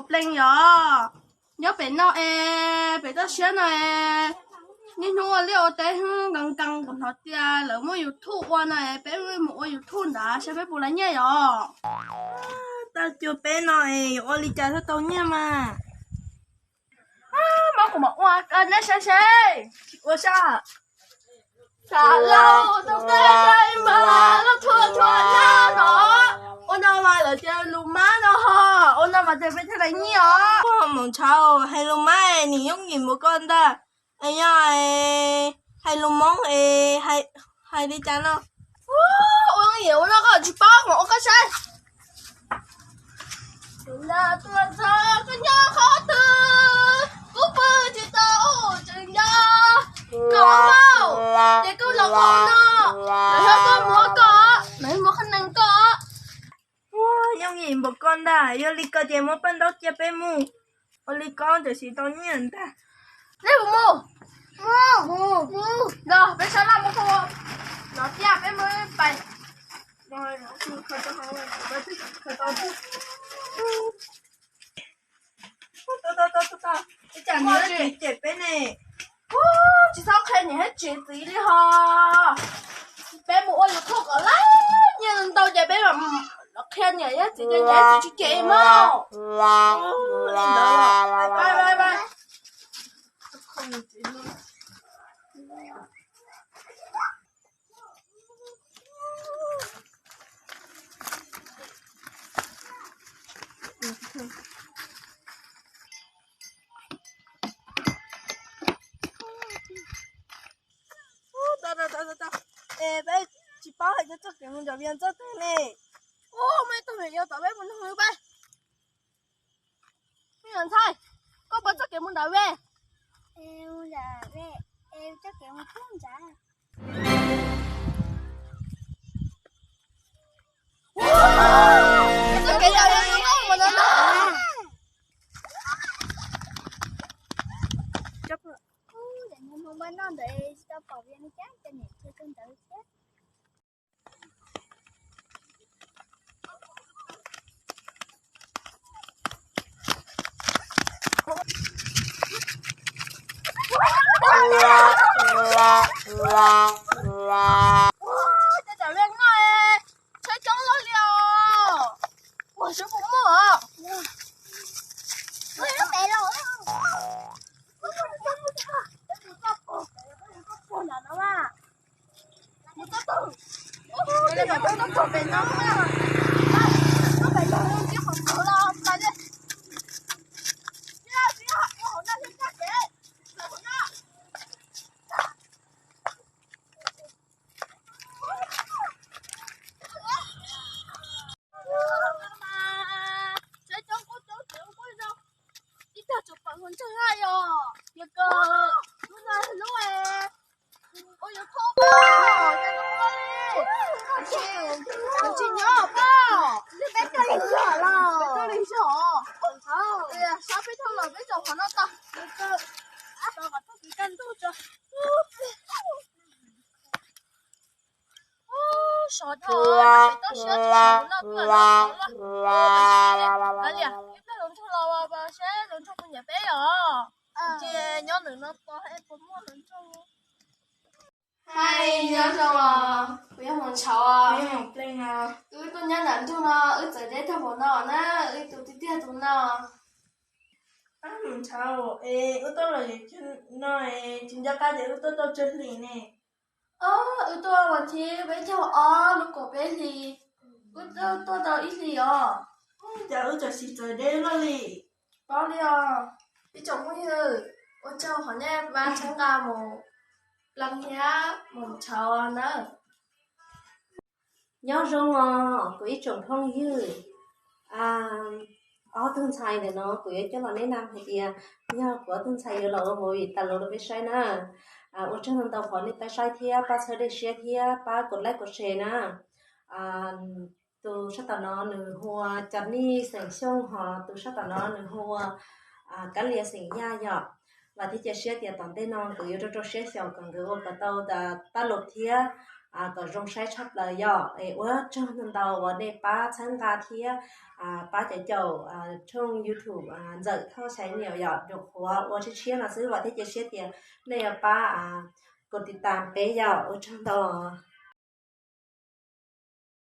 Pleeg yom, nyob pem no es pem toj siab no es niaj hnub ua liaj ua teb hnub nkees nkees, kuv hnov tias lawv muaj YouTube ua no es peb mus ua YouTube ntawd saib peb puas tau nyiaj yom. Tau cuag peb no es yuav ua li cas thiaj tau nyiaj mas. Muab kuv mam ua nej saib seb. Ua sab. Tham lauj, tus tej daim mas loj tshua tshua nag no. Ua no mas lawv tias lus mab no ho. Ua no mas tias peb thiaj li nyiaj os. Mus ntshav hais lus mab es nws yooj yim npaum koj ntag. Es yog hais lus Hmoob es hais li cas no? Ua yooj yim ua no koj tsis paub mas ua koj saib. Tus nas tuaj txog koj nyob qhov twg, kuv pw tsis tau tseem nco. Koj ua ces koj los ua no, lawv yog koj mus ua koj, lawv mus qhab nees koj. Ua yooj yim npaum koj ntag, yog li ko ces muab paj ntaub cia peb mus. Ua li ko tam sim tau nyiaj ntag. Nej puas mus? Mus, mus, los peb sab laj mus ua no tiag, peb mus pais. Ua cas nws tsis cem peb ne? Tsis txhob qhia niam thiab txiv li ho. Peb mus ua YouTube kom laib nyiaj ntau ces peb mam los qhia niam thiab txiv tias niam thiab txiv tsis cem mog. Es peb tsis paub hais tias txoj kev mus nram Vias Ntxawg twg ne. Ua muaj ib tug me nyuam yaus tom peb mus nug peb. Me nyuam ntxhais, koj paub txoj kev mus nram Vias? Txoj kev mus pub nrad. Txoj kev yog yog mus no. Hmo npaj noj ntawd tsis tau pom Vias li cas, cas niam cia kawg ntawd thiab. Ua, cas tsam li no, tsheb coob luaj li os. Ua, sub puas muaj os. Mus tau tau, mus tau tau pem no, tau pem no, ntsia qhov tod los pais li. Tib tag tsuas pom hluas nraug yom, yog kawg lub no lub ua YouTube pab, cas zoo ua li. Tsis nyob pab, peb tuaj li zog los, peb tuaj li zog. Xyov peb thauj los peb tsaum qhov no tau. Sov dhau, peb toj siab tsis sov no tuaj no, ib pliag hluas nraug los seb hluas nraug puas nyiam peb os. Ces nyob ntawm no tos es puas muaj hluas nraug. Hais nyob zoo os, kuv yog Hmoob Tshauv. Wb tuaj nyob nram ntug no, wb txawv deb tag npaum no na, wb tus tiag tiag tus no. Hmoob Tshauv, es wb tuaj los yuav cag no, tsis nco qab tias wb tuaj tau tsawg hlis ne. Wb tuaj vas thib peb caug ob, lub kaum peb hlis, wb tuaj tau ib hlis os. Cas wb tam sim txawv deb luaj li. Paub li os, ib tsoom phooj ywg, ua tsaug qhov nej pab txhawb nqa mus Plees thiab Hmoob Tshauv nawb. Nyob zoo os kuv ib tsoom phooj ywg. Ob tug ntxhais ntawm no kuv yuav coj los nes nam hais tias yog kuv ob tug ntxhais yuav los ua movie tas los rau peb saib na. Ua tsaug ntau ntau qhov nej pab saib thiab pab txhawb dej siab thiab pab kom like kom share na. Tus sab tom no nws hu ua Cov Nij xeem Xyooj, ho tus sab tom no nws hu ua Kab Lia xeem Yaj yom. Vam thiab cia siab tias tom ntej no kuv yuav rau rau siab xyaum kom nkawd ua kom tau tas tab lus thiab kom zoo saib tshaj plaws yom. Es ua tsaug ntau ntau uas nej pab txhawb nqa thiab pab cov caum tshooj YouTube Ntxawm Thoj Xaiv Niam yom. Nyuam qhuav ua tshiab tshiab no xwb, vam thiab cia siab tias nej yuav pab kos tiv tas peb yom. Ua tsaug ntau.